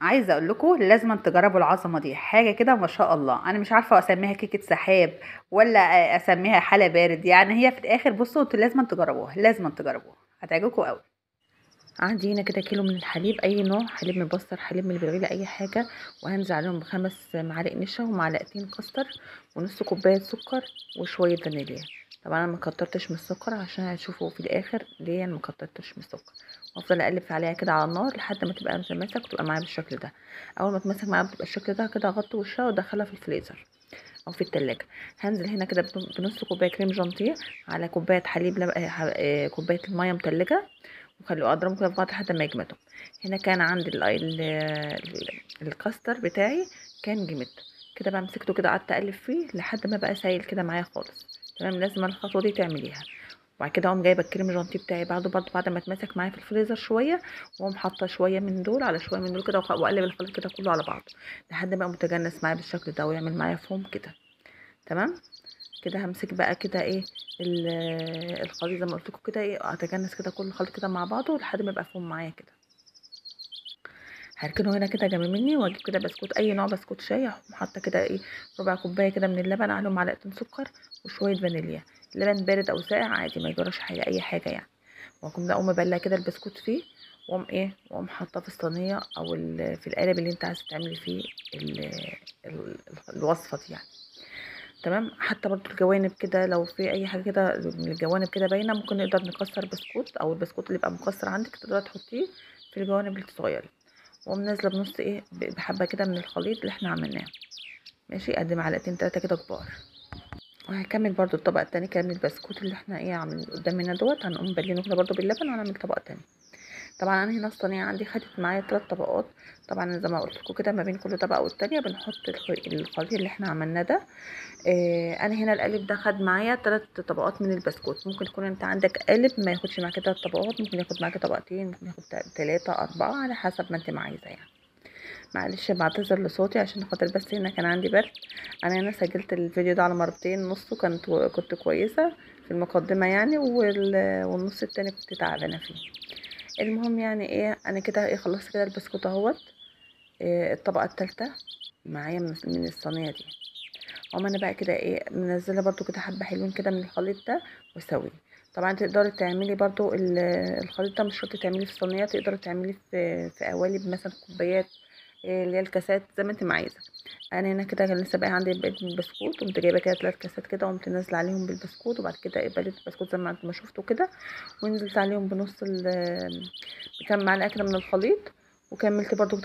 عايزه اقول لكم لازم تجربوا العظمة دي، حاجة كده ما شاء الله. انا مش عارفه اسميها كيكة سحاب ولا اسميها حلا بارد، يعني هي في الاخر بصوا انتوا لازم تجربوها، لازم تجربوها، هتعجبكم قوي. عندي هنا كده كيلو من الحليب، اي نوع حليب مبستر، حليب من البرغيله، اي حاجة، وهنزل عليهم ب5 معالق نشا ومعلقتين كاستر ونص كوباية سكر وشوية فانيليا. طبعا انا ما كترتش من السكر عشان هتشوفوا في الاخر ليه انا ما كترتش من السكر. وافضل اقلب عليها كده على النار لحد ما تبقى متماسك وتبقى معايا بالشكل ده. اول ما تمسك معايا بتبقى الشكل ده كده، اغطي وشها وادخلها في الفريزر او في التلاجة. هنزل هنا كده بنص كوباية كريم جانتيه على كوباية حليب كوباية المية متلجه، وخليه اضربهم كده في بعض لحد ما يجمدوا. هنا كان عندي الكاستر بتاعي كان جمد كده بقى، مسكته كده قعدت اقلب فيه لحد ما بقى سايل كده معايا خالص. تمام، لازم الخطوة دي تعمليها. وبعد كده اقوم جايبه الكريم جانتيه بتاعي بعده برضه بعد ما اتمسك معايا في الفريزر شوية، واقوم حاطه شوية من دول على شوية من دول كده، واقلب الخليط كده كله على بعضه لحد ما متجانس معايا بالشكل ده ويعمل معايا فوم كده. تمام كده همسك بقى كده ايه الخليط زي ما قلت لكم كده، ايه اتجانس كده كل الخليط كده مع بعضه لحد ما يبقى فوم معايا كده. هركنه هنا كده جنب مني، واجيب كده بسكوت، اي نوع بسكوت شاي، اقوم حاطه كده ايه ربع كوباية كده من اللبن، عليهم معلقتين سكر وشوية فانيليا. لبن بارد او ساقع عادي ما يجراش حاجة، اي حاجة يعني. واقوم ده اقوم ابلع كده البسكوت فيه، واقوم ايه واقوم حاطاه في الصينية او في القالب اللي انت عايزه تعملي فيه الوصفة دي يعني. تمام، حتى برضو الجوانب كده لو في اي حاجة كده من الجوانب كده باينة، ممكن نقدر نكسر بسكوت، او البسكوت اللي يبقى مكسر عندك تقدري تحطيه في الجوانب الصغيرة. واقوم نازله بنص ايه بحبه كده من الخليط اللي احنا عملناه، ماشي، قد معلقتين 3 كده كبار. وهكمل برضو الطبق التاني كده من البسكوت اللي احنا ايه عاملين قدامنا دوت، هنقوم بلينه كده برضو باللبن وهنعمل طبق تاني. طبعا انا هنا الصينية عندي خدت معايا 3 طبقات. طبعا زي ما قلت لكم كده ما بين كل طبقه والتانية بنحط الخليط اللي احنا عملناه ده. انا هنا القالب ده خد معايا 3 طبقات من البسكوت. ممكن يكون انت عندك قالب ما ياخدش معاك 3 طبقات، ممكن ياخد معاك طبقتين، ممكن ياخد 3 4 على حسب ما انت ما عايزه يعني. معلش بعتذر لصوتي عشان خاطر بس هنا كان عندي برد. انا هنا سجلت الفيديو ده على مرتين، نصه كنت كويسة في المقدمة يعني، والنص التاني كنت تعبانة فيه. المهم يعني ايه انا كده ايه خلصت كده البسكوت اهوت. إيه الطبقة الثالثة معايا من الصينية دي. اقوم انا بقى كده ايه منزله برضو كده حبه حلوين كده من الخليط ده واسويه. طبعا تقدري تعملي برضو الخليط ده مش شرط تعمليه في صينية، تقدري تعمليه في قوالب مثلا، كوبايات، إيه اللي هي الكاسات زي ما انت ما عايزه. انا هنا كده كان لسه باقي عندي بقيت البسكوت، قمت جايبه كده 3 كاسات كده وقمت نازله عليهم بالبسكوت، وبعد كده قبلت البسكوت زي ما انتم ما شفتوا كده، ونزلت عليهم بنص بكام معلقه كده من الخليط، وكملت برضو.